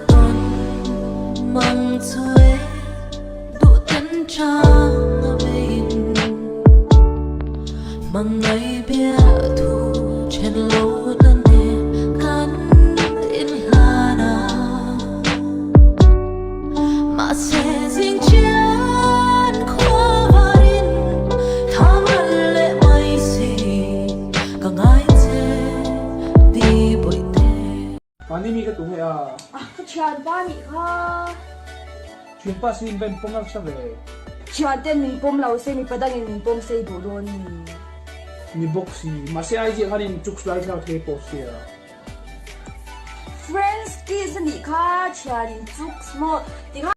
tawn mang chu e duh ten chang a bein Hmangaih biahthu then lo na nen kan inhlan a. Mahse zing chian khua varin tham ral leh mai si ka ngai che ti bawihte. Mahni mi ka tum e a. Ka thianpa nih kha. Thianpa si in va in pawm nasa ve. Thianten min pawm lo se mipa dangin min pawm sei duh dawn ni. Ni bawk si. Mahse IG ah khan in chuks lai thlalak thei post sia. Friends kiss a nih kha thian in chuks maw ti kha.